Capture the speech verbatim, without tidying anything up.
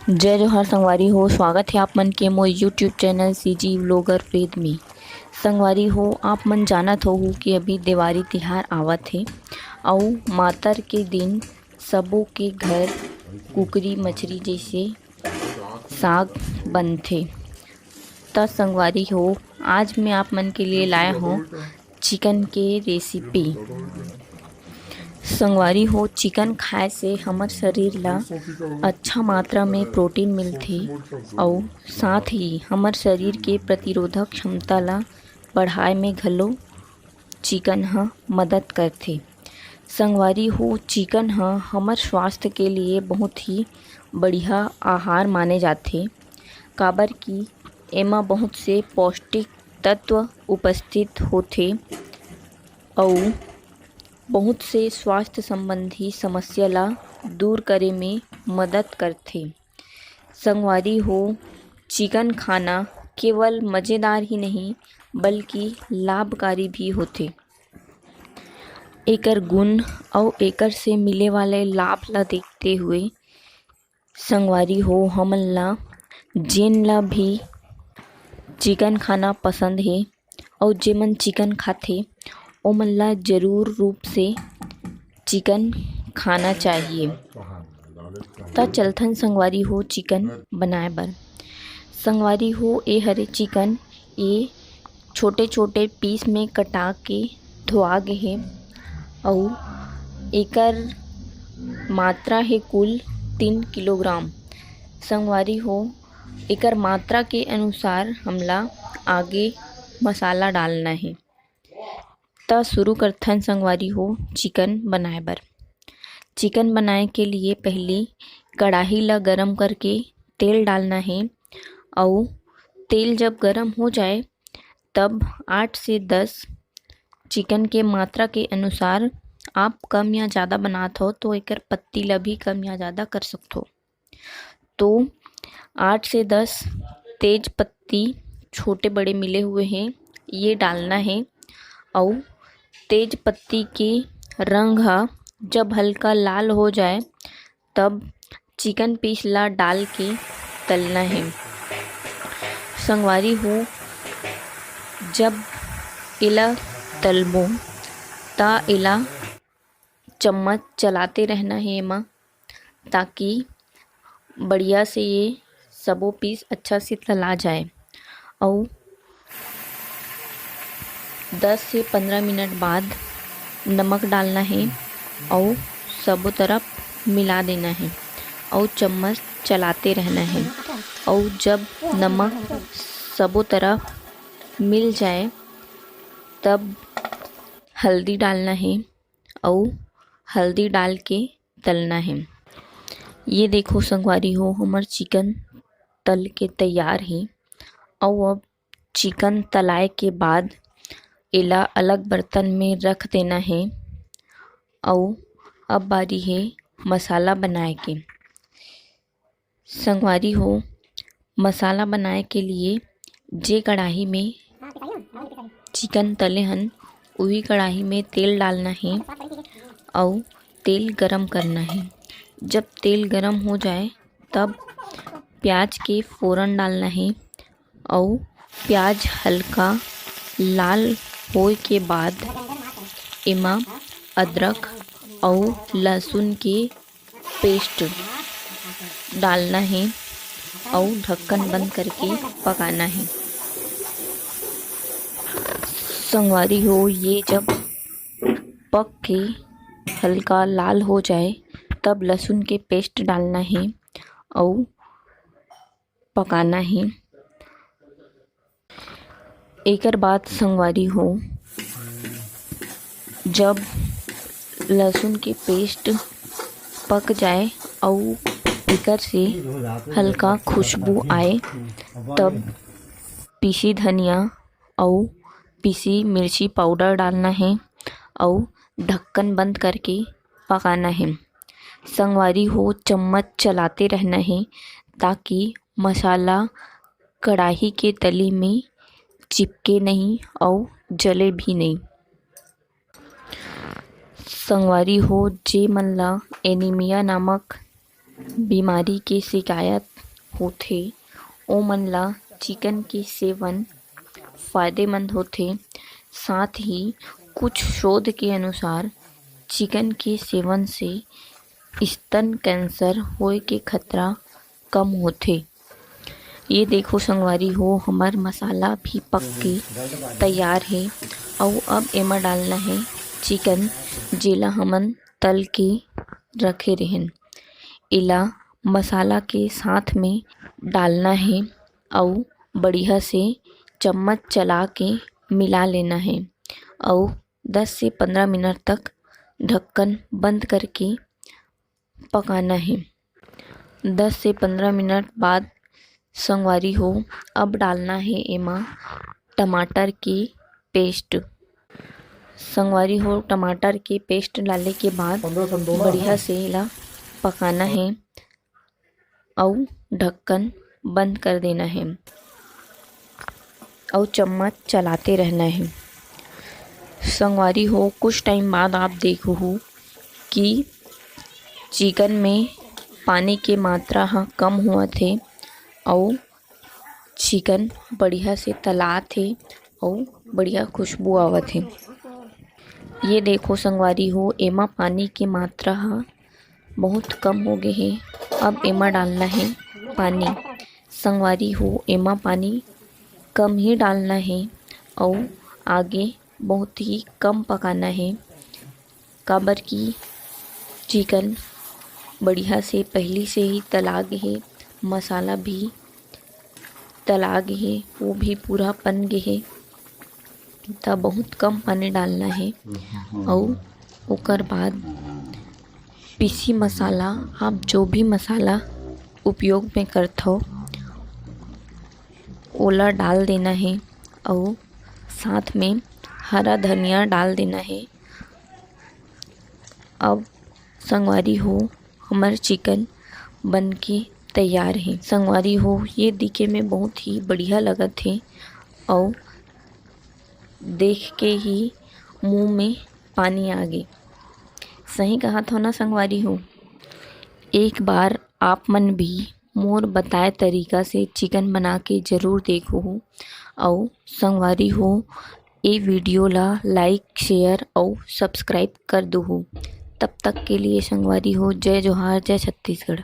जय जोहार संगवारी हो, स्वागत हे आप मन के मोर YouTube चैनल सीजी व्लॉगर प्रीत में। संगवारी हो, आप मन जानत होहू कि अभी देवारी तिहार आवत हे अउ मातर के दिन सबो के घर कुकरी मछरी जइसे साग बनथे। त संगवारी हो, आज मैं आप मन के लिए लाया हूँ चिकन के रेसिपी। संगवारी हो, चिकन खाए से हमर शरीर ला अच्छा मात्रा में प्रोटीन मिलथे अउ साथ ही हमर शरीर के प्रतिरोधक क्षमता ला बढ़ाए में घलो चिकन ह मदद करथे। संगवारी हो, चिकन ह हमर स्वास्थ्य के लिए बहुत ही बढ़िया आहार माने जाथे, काबर कि एमा बहुत से पौष्टिक तत्व उपस्थित होथे अउ बहुत से स्वास्थ्य संबंधी समस्या ला दूर करे में मदद करथे। संगवारी हो, चिकन खाना केवल मजेदार ही नहीं, बल्कि लाभकारी भी होथे। एकर गुण अउ एकर से मिले वाले लाभ ला देखते हुए, संगवारी हो, हमन ला, जेन ला भी चिकन खाना पसंद हे अउ जेमन चिकन खाथे, ओमन ला जरूर रूप से चिकन खाना चाहिए। त चलथन संगवारी हो चिकन बनाए बर। संगवारी हो, ए हरे चिकन, ए छोटे-छोटे पीस में कटा के धोआ गे हे अउ एकर मात्रा हे कुल तीन किलोग्राम। संगवारी हो, एकर मात्रा के अनुसार हमला आगे मसाला डालना हे। त शुरू करथन संगवारी हो चिकन बनाए बर। चिकन बनाए के लिए पहली कढ़ाई ला गरम करके तेल डालना हे अउ तेल जब गरम हो जाए, तब आठ से दस, चिकन के मात्रा के अनुसार आप कम या ज़्यादा बनात हो तो एकर पत्ती ला भी कम या ज़्यादा कर सकथो। तो आठ से दस तेज पत्ती छोटे बड़े मिले हुए हैं, ये डालना है। अउ तेज पत्ती के रंग ह जब हल्का लाल हो जाए, तब चिकन पीस ला डाल के तलना है। संगवारी हो, जब एला तलबो, त एला चम्मच चलाते रहना है एमा, ताकि बढ़िया से ये सबो पीस अच्छा से तला जाए। अउ दस से पंद्रह मिनट बाद नमक डालना है अउ सबो तरफ मिला देना है अउ चम्मच चलाते रहना है। अउ जब नमक सबो तरफ मिल जाए, तब हल्दी डालना है अउ हल्दी डाल के तलना है। ये देखो संगवारी हो, हमर चिकन तल के तैयार हे। अउ अब चिकन तलाए के बाद एला अलग बर्तन में रख देना है। अउ अब बारी है मसाला बनाए के। संगवारी हो, मसाला बनाए के लिए जे कढ़ाई में चिकन तले हन, उही कढ़ाई में तेल डालना है अउ तेल गरम करना है। जब तेल गरम हो जाए, तब प्याज के फोरन डालना है अउ प्याज हल्का लाल होए के बाद एमा अदरक अउ लहसुन के पेस्ट डालना है अउ ढक्कन बंद करके पकाना है। संगवारी हो, ये जब पक के हल्का लाल हो जाए, तब लहसुन के पेस्ट डालना है अउ पकाना है। एकर बाद संगवारी हो, जब लहसुन के पेस्ट पक जाए अउ एकर से हल्का खुशबू आए, तब पीसी धनिया अउ पीसी मिर्ची पाउडर डालना है अउ ढक्कन बंद करके पकाना है। संगवारी हो, चम्मच चलाते रहना है, ताकि मसाला कढ़ाई के तली में चिपके नहीं अउ जले भी नहीं। संगवारी हो, जे मन ला एनीमिया नामक बीमारी के शिकायत होथे, ओमन ला चिकन के सेवन फायदेमंद होथे। साथ ही कुछ शोध के अनुसार चिकन के सेवन से स्तन कैंसर होए के खतरा कम होथे। ये देखो संगवारी हो, हमर मसाला भी पक के तैयार हे। अउ अब एमा डालना हे चिकन, जेला हमन तल के रखे रहेन। एला मसाला के साथ में डालना हे अउ बढ़िया से चम्मच चला के मिला लेना हे अउ दस से पंद्रह मिनट तक ढक्कन बंद करके पकाना हे। दस से पंद्रह मिनट बाद संगवारी हो, अब डालना हे एमा टमाटर के पेस्ट। संगवारी हो, टमाटर के पेस्ट डाले के बाद बढ़िया से एला पकाना हे अउ ढक्कन बंद कर देना हे अउ चम्मच चलाते रहना हे। संगवारी हो, कुछ टाइम बाद आप देखहू कि चिकन में पानी के मात्रा ह कम होवत हे अउ चिकन बढ़िया से तलात हे अउ बढ़िया खुशबू आवत हे। ये देखो संगवारी हो, एमा पानी के मात्रा ह बहुत कम हो गे हे। अब एमा डालना हे पानी। संगवारी हो, एमा पानी कम ही डालना हे अउ आगे बहुत ही कम पकाना हे, काबर कि चिकन बढ़िया से पहिली से ही तला गे हे, मसाला भी तला गे हे, वो भी पूरा पन गे हे, त बहुत कम पानी डालना हे। अउ ओकर बाद पीसी मसाला, आप जो भी मसाला उपयोग में करथव, ओला डाल देना हे अउ साथ में हरा धनिया डाल देना हे। अब संगवारी हो, हमर चिकन बन के तैयार हे। संगवारी हो, ये दिखे में बहुत ही बढ़िया लगत हे अउ देख के ही मुंह में पानी आ गे। सही कहत हो ना संगवारी हो? एक बार आप मन भी मोर बताए तरीका से चिकन बना के जरूर देखहू। अउ संगवारी हो, ए वीडियो ला लाइक, शेयर अउ सब्सक्राइब कर दुहू। तब तक के लिए संगवारी हो, जय जोहार, जय छत्तीसगढ़।